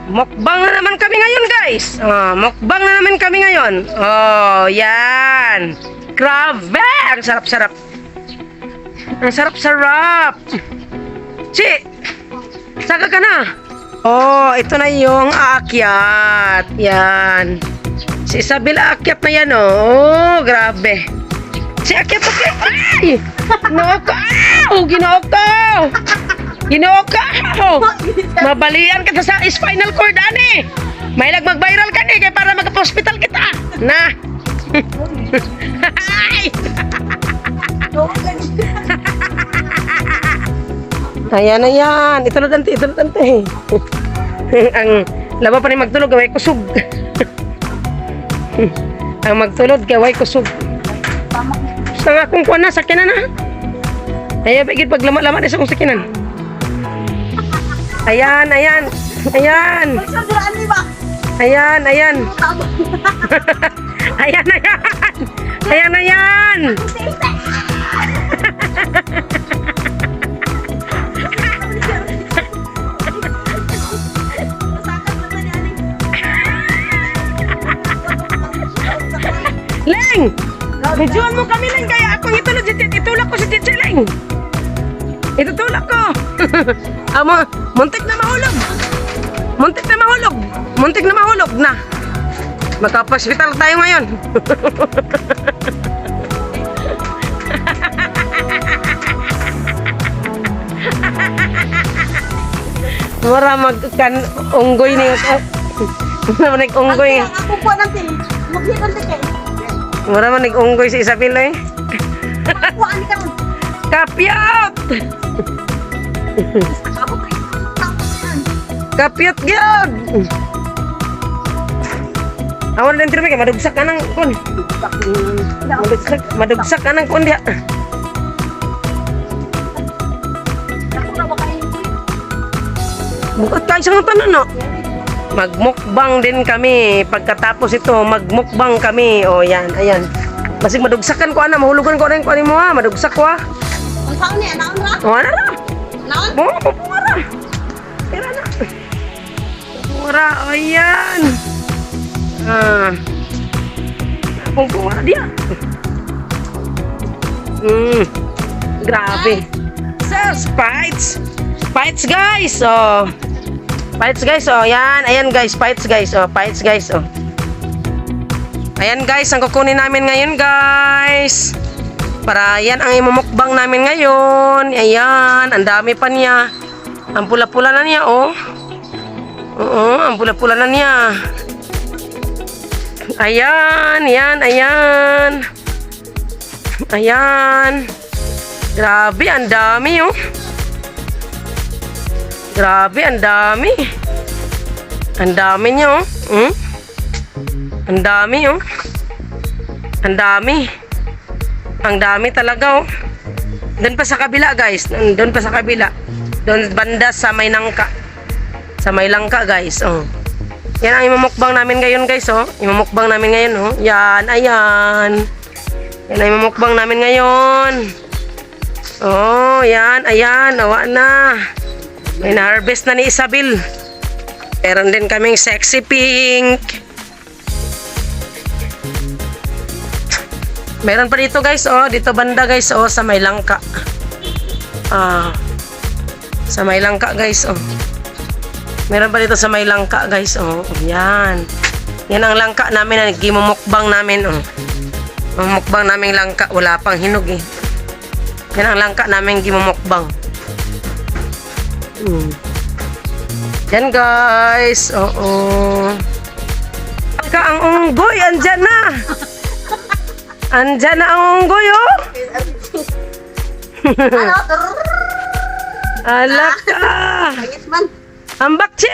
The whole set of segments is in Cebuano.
Mukbang na naman kami ngayon, guys. Oh, mukbang na naman kami ngayon. Oh, yan. Grabe! Ang sarap-sarap. Ang sarap-sarap. Chi! Saka ka na. Oh, ito na yung aakyat. Yan. Si Isabel, aakyat na yan, oh. Oh, grabe. Si akyat, akyat. Ay! Ginoo ka! Oh, ginoo ka! Ginoo ka! Mabalian ka sa spinal cord, ani! May mag-viral ka ni, kaya para magpa-hospital kita! Na! Ay! Ayan, ayan. Ito na tante, ito na tante. Ang laba pa ni magtulog, gaway kusog. Ang magtulog, gaway kusog. Sa nga akong kuwan na, sakyanan na. Ay, bagid pag lama-lama na sa akong sakyanan. Ayan, ayan. Ayan. Ayan, ayan. Ayan, ayan. Ayan, ayan. Leng! Videoan mo kami, Leng, kaya akong itulog si Titi. Itulak ko si Titi, Leng. Itutulak ko. Amo, muntik na mahulog. Muntik na mahulog. Muntik na mahulog na. Magka-hospital tayo ngayon. Mura mag kan unggoy ni. Mura man unggoy. Ako po ng tin. Maghipan ta kay. Mura man unggoy si Isabel eh. Kuha ni karon. Kapyot! Ako kay. Tapos yan. Kapyot gyud! Awan lang tira kay madugsak ka ng kun. Madugsak, madugsak ka ng kun diha. Ako na ba kayo? Bukod tayo sa mga tanan, no? Magmukbang din kami. Pagkatapos ito, magmukbang kami. O, yan, ayan. Basig madugsakan ko, ana. Mahulugan ko na yung kunin mo, ha. Madugsak ko, ha. Ang saan ni anaon ra? O, ana ra. Anaon? Bunga, bunga ra. Tira na. Bunga ra. O, yan. Ah. Bunga ra diya. Grabe. So, fights. Fights, guys. Oh. Fights, guys. Oh, yan. Ayan, guys. Fights, guys. Oh, fights, guys. Oh. Ayan, guys. Ang kukunin namin ngayon, guys. Para yan ang imumukbang namin ngayon. Ayan. Ang dami pa niya. Ang pula-pula na niya, oh. Oo, ang pula-pula na niya. Ayan, yan, ayan. Ayan. Grabe, ang dami, oh. Grabe, ang dami. Ang dami niya, oh. Ang dami, oh. Ang dami. Ang dami talaga, oh. Doon pa sa kabila, guys. Doon pa sa kabila. Doon banda sa may nangka. Sa may langka, guys, oh. Yan ang imumukbang namin ngayon, guys, oh. Imumukbang namin ngayon, oh. Yan, ayan. Yan ang imumukbang namin ngayon. Oh, yan, ayan. Awa na. May na-harvest na ni Isabel. Meron din kaming sexy pink. Meron pa dito, guys, oh, dito banda, guys, oh, sa may langka. Ah. Sa may langka, guys, oh. Meron pa dito sa may langka, guys, oh. Yan. Yan ang langka namin na gimumukbang namin, oh. Ang mukbang naming langka, wala pang hinog eh. Yan ang langka namin gimumukbang. Yan, guys. Oo. Ka ang unggoy, andyan na. Andyan na ang unggoy, oh. Ano? Alak ka. Pangit man. Ambak, che.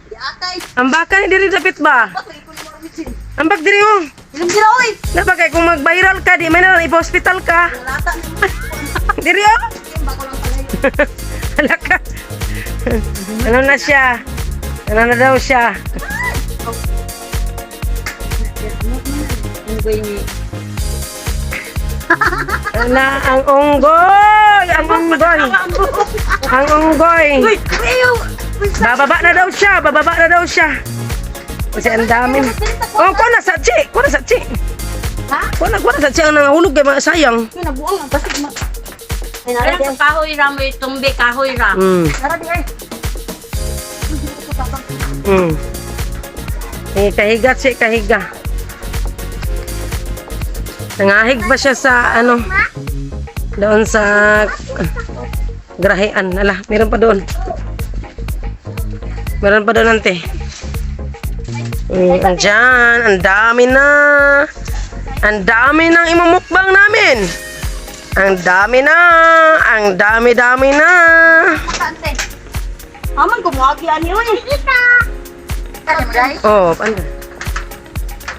Yatay. Ambak ka ni diri dapit ba? Bakit ko ni Marmitin? Ambak diri oh. Ilang sila oy. Na ba kay kung mag-viral ka, di man na lang ipa-hospital ka. Nalata. Diri oh. Bago lang pala. Alak ka. Ano na siya? Ano na daw siya? Unggoy ni. Ano ang unggoy? Ang unggoy. Ang unggoy. Uy, ayaw. Bababa na daw siya, bababa na daw siya. Kasi ang dami. Oh, kuha na sa chi, kuha na sa chi. Ha? Kuha na sa chi ang nangahulog kay mga sayang. Yun, nabuang ang basig ma. Ay, nara Parang di ay. sa kahoy ra mo tumbi kahoy ra. Nara di ay. Eh, kahiga, chi, kahiga. Nangahig ba siya sa ano? Doon sa grahean. Ala, meron pa doon. Meron pa doon, ante. Andyan, ang dami na. Ang dami ng imumukbang namin. Ang dami na. Ang dami-dami na. Ante. Aman, kumuagi ani oy. Kita. Tara mo dai. Oh, paano?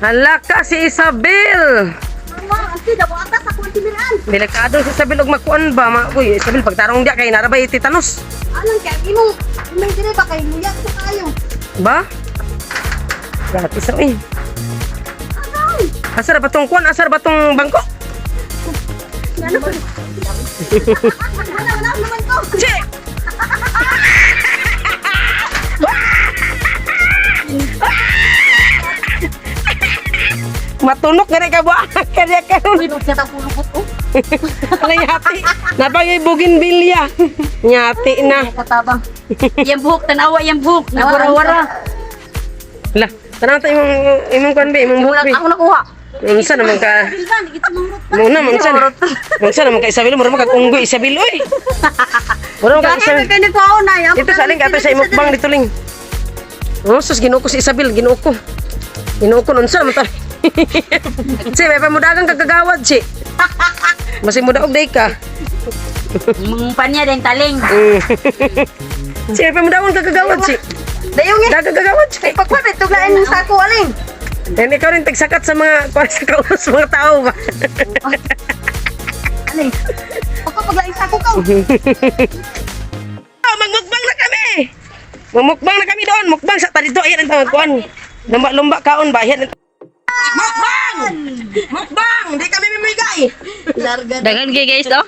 Hala ka si Isabel. Mama, ante damo atas ako ang timiran. Delikado si Isabel og makuan ba? Ma Uy, Isabel, pagtarong diya kay narabay titanos. Anong kay imong imong dire ba kay muyak sa kayo. Ba? Gratis ako eh. Agay. Asa ra ba tong kuan? Asa ra ba tong bangko? Ano ba? Wala wala naman ko. Che! Matunok gani ka ba? Kaya karon. Uy, sa ta pulubot oh. Nyati. Napagay bougainvillea. Nyati na. Katabang. Yang buhok tanawa yang buhok nagwara-wara. Lah, tanaw ta imong imong kuan be, imong buhok be. Ako nakuha. Unsa naman ka? Bilban, kita mangrot. Muna, unsa na? Unsa naman ka Isabel, mura man kag unggoy Isabel oy. Mura man kag Isabel. Kaya ko na ya. Dito sa aling ato sa imukbang dito ling. Oh, sus Ginoo ko si Isabel, Ginoo ko. Ginoo ko unsa naman ta? Si, may pamudagang kagagawad si. Masing mudaog day ka. Mong panya din taling. Si, may pamudagang kagagawad si. Dayong eh. Gagagawad si. Pagpapit tuglain sa ako aling. And ikaw rin tagsakat sa mga kuwan sa kaunos mga tao ba? Aling. Pagpapaglain sa ako ka. Oh, magmukbang na kami. Magmukbang na kami doon. Mukbang sa ta dito. Ayan ang tawag kuan. Lumba-lumba kaon ba? Ayan ang Mukbang! Mukbang! Hindi kami mimigay. Larga. Dagan kay guys oh.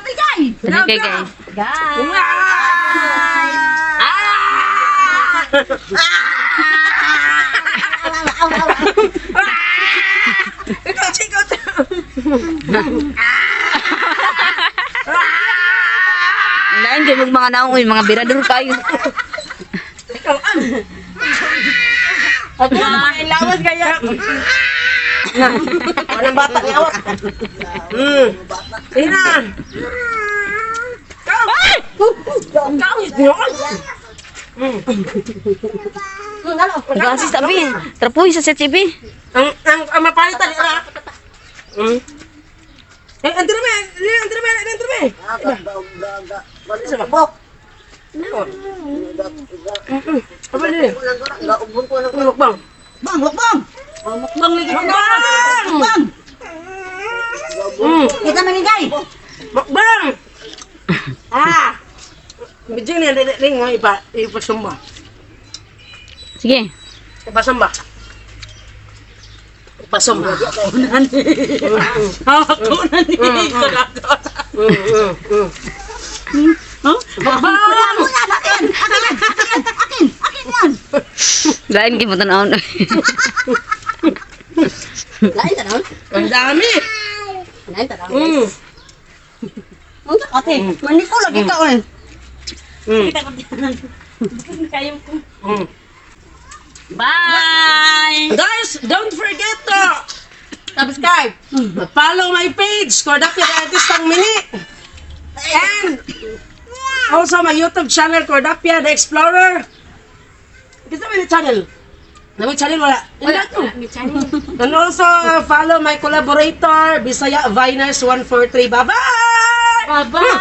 Bigay. Dagan kay guys. Ah! Ikaw, Chi, ikaw, Chi. Lain kay mong mga naong uy, mga birador kayo. Ikaw, ah. Lawas kaya. Walang bata ni awat. Ina. Ikaw. Ikaw, ikaw. Nag-assist abi. Trapuy sa CCB. Ang mapalitan ira. Eh, andre me, andre me, andre me. Bok. Apa ni? Mukbang. Bang, bang. Mukbang lagi. Mukbang. Bang. Kita mamigay. Mukbang. Ah. Medyo ni ring mo ipa ipasumba. Sige. Ipasumba. Ipasumba. Hawak ko na ni. Mukbang. Akin, akin, akin, akin, akin yan. Lain kay mo tan-awon. Lain tanawon. Ang dami. Lain tanawon. Unsa ka te? Maniko lagi ka oy. Bye. Guys, don't forget to Subscribe. follow my page, Cordapia the Artistang Mini. And also my YouTube channel, Cordapia the Explorer. Kita may channel. Na may channel wala. Wala to. And also follow my collaborator, Bisaya Viners 143. Bye-bye! Bye-bye.